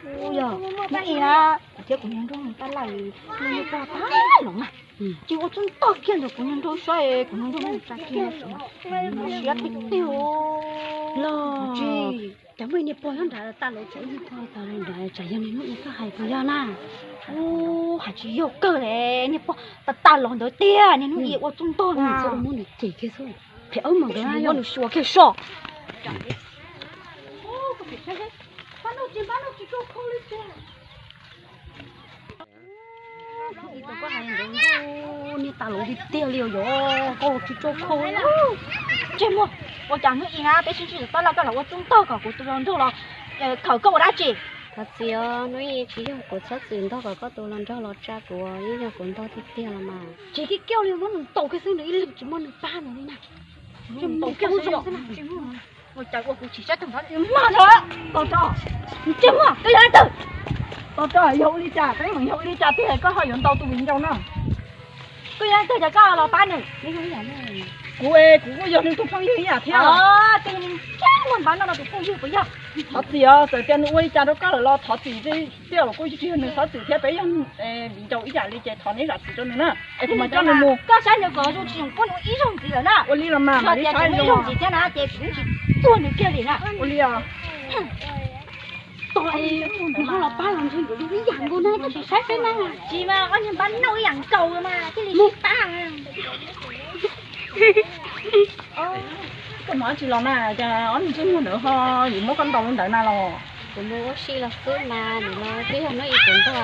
Yog, ib na, kuv thiab kuv niag nraug tab laj, niag pog tab los na, tsis ua txuj ntog kiag ntawm kuv niag nraug saib, kuv niag nraug tsa kiag no, siab tiag tiag. Los tsis, cas muaj niag pog nyob nrad tas los, tsam niag pog tas los nrad, tsam yog niag hnub ib koj hais puas yog na? Ub, hais tsis yog kawg li, niag pog tas tas los ntawd tiag, niag hnub ib ua txuj ntog na. Muab nws cem kiag xwb, phem ub mas muab nws xyuas kiag soj. Niag tas los tiag tiag li os, yog koj los tsis tso khau. Ntsej muag, ua cas hnub ib na peb sib ntsib tab laj koj los ua txuj ntog kom kuv tus hluas nraug los khawm koj ua dab tsi? Thov txim os, hnub ib tsis yog kuv txhob txwm ntog kom koj tus hluas nraug los tsa kuv, yeej yog kuv ntog tiag tiag los mas. Tsis kiv kiag li, muab nws ntaus kiag xwb, nws ib leeg tsis muaj nws pab nws li na. Ntaus kiag xwb. Ua cas ua kuv tsis saib tag nrho, mag tso, tau tso. Ntsej muag, koj yog leej twg? Tau tso, yog ua li cas, teeb meem yog ua li cas tiag koj ho yuav ntaus tus viv ncaus no? Koj yog leej twg cas koj los pab nws? Kuv, kuv kuj yog nws tus phooj ywg ib yam thiab. Ntsej muag npab no no tus phooj ywg puas yog? Thov txim os, txawm tias nws ua li cas rau koj lawm los thov txim tiag, kuj tsis yog nws, thov txim thiab, peb yog viv ncaus ib yam li ces thov neb zam txim rau nws na, es kuv mam coj nws mus. Koj saib nws kom zoo tsis zoo, pub nws ua ib zaug ntxiv lawm na. Ua li los mas, mam li saib ib zaug ntxiv thiab na ces kuv tsis tuag nws kiag li na. Ua li os. Tos nws ho los pab los ntshe nkawd zoo ib yam nkaus na, koj sim saib saib na. Tsis mas, ob niag npab noj ib yam nkaus mas thiaj li sib pab. Koj mus dab tsi los na, cas ob niag ntsej muag ntawd ho yuav muab koj ntaus li ntawd na los? Kuv mus ua si los xwb mas, nws los twb yog hnub ib kuv nrog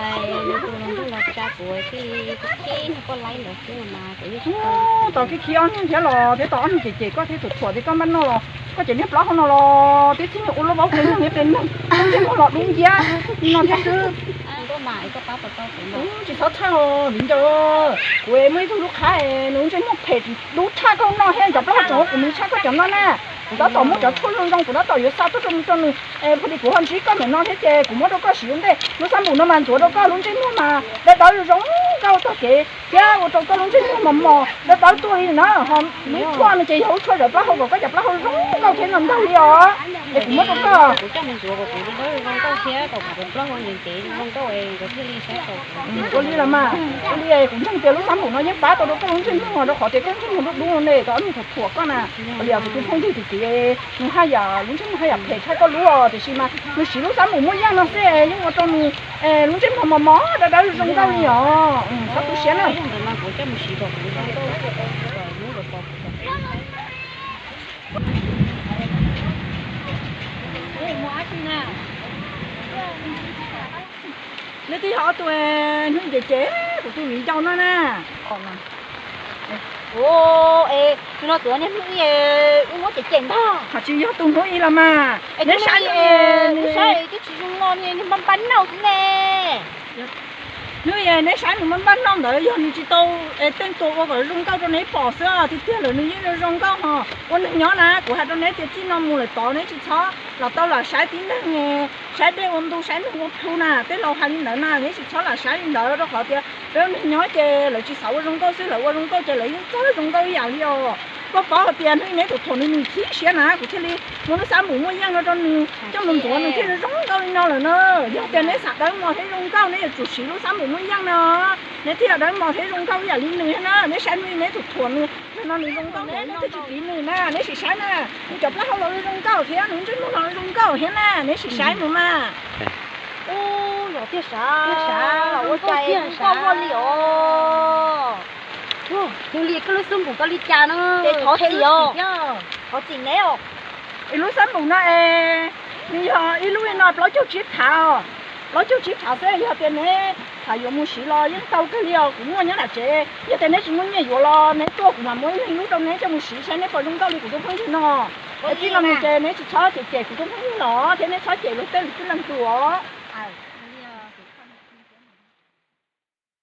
nws tus hluas nraug los tsa kuv thiaj li khib niag poj laib ntawd xwb mas kuv yeej tsis tau. Tos kiag khib ob niag thiab los thiab, tos ob niag cem cem koj thiab thuam thuam tias koj npaj noj los koj cem niag plaub hau no los twb txib niag ua lub vaub tes noj niag tes neeg, ntsej muag los dub nciab no thiab xwb. Tsis txhob txhawj viv ncaus, kuv muaj ib tug lub qhab nws ntsej muag phem dub tshaj koj no thiab, cov plaub hau tseem ua kuv nws tshaj koj cov no na. Kuv tab tom muab cov tshuaj zoo zoo, kuv tab tom yuav xa tuaj rau mus rau nws, pho li kuv ho ntsib koj ntawm no thiab ces kuv muab rau koj siv ua ntej. Lub xab npum no mas ntxuav rau koj lub ntsej muag mas dawb dawb zoo nkauj tag kev thiab ua rau koj lub ntsej muag mos mos dawb dawb tuaj li na. Ho lub tshuaj no ces yog lub tshuaj zawv plaub hau kom koj cov plaub hau zoo nkauj thiab no ntag li os. Es kuv muab rau koj. Ua li los mas, ua li kuv ntseeg tias lub xab npum no yeej pab tau rau koj lub ntsej muag rau qhov tias koj ntsej muag dub dub ne, tau ob niag thuam thuam koj na. Ua li kuv tus phooj ywg tus kwv nws haj yam lub ntsej muag haj yam phem tshaj koj lub os, tiam sis mas nws siv lub xab npum muaj yeej no xwb yeej ua rau nws lub ntsej muag mos mos dawb dawb zoo nkauj li os. Txhob tu siab na. Neb twb yog ob tug hnub cem cem kuv tus viv ncaus no na. Ua, es tus no twb niaj hnub wb muab cem cem ntag. Hos tsis yog tus hnub ib los mas, neb saib, neb saib twb tsis zoo no, niag npaj npaj noj xwb ne. Hnub neb saib nws npaj npaj noj ntawd yog nws tsis tau teej tua ua kom zoo nkauj rau neb pom xwb, tiag tiag lawm nws yeej zoo zoo nkauj hos. Ua neeg nyob na, kuv hais rau neb tias txij no mus lawm tod neb tsis txhob los tau lam saib tib neeg, saib dej ua ntu saib neeg ua plhu na, tej laus hais li ntawd na, neb tsis txhob lam saib li ntawd rau qhov tias peb ua neeg nyob ces lawv tsis xav ua zoo nkauj xwb, lawv ua zoo nkauj ces lawv yeej txawj zoo nkauj ib yam li os. Koj paub hais tias hnub neb tus thuam nws nws khib siab na, kuv thiaj li muab lub xab npum muaj yeej no rau nws coj mus ntxuav nws thiaj zoo nkauj li no lawm na. Yog tias neb xav dawb mos thiab zoo nkauj neb yuav tsum siv lub xab npum muaj yeej no, neb thiaj dawb mos thiab zoo nkauj ib yam li nws thiab na. Neb saib hnub neb tus thuam nws, no nws zoo nkauj thiab neb thiaj tsis tiv nws na, neb sim saib na. Nws cov plaub hau los zoo nkauj thiab nws ntsej muag los zoo nkauj thiab na, neb sim saib mus mas. Ub, yog tiag sav, ua cas zoo nkauj muaj li os. Yog li koj lub xab npum koj li cas no? Ces thov txim os, thov txim neb os. Es lub xab npum no es nws yog ib lub li no plaub caug tsib phav os, plaub caug tsib phav xwb, yog tias neb xav yuav mus siv los yeej tau kawg li os, kuv muaj nyob nram tsev. Yog tias neb tsis muaj nyiaj yuav los neb tuaj kuv mam muab ib leeg lub rau neb coj mus siv saib neb puas zoo nkauj li kuv tus phooj ywg no. Es txij no mus ces neb tsis txhob cem cem kuv tus phooj ywg los thiab neb txhob cem luag tej luag txwj leej tug os.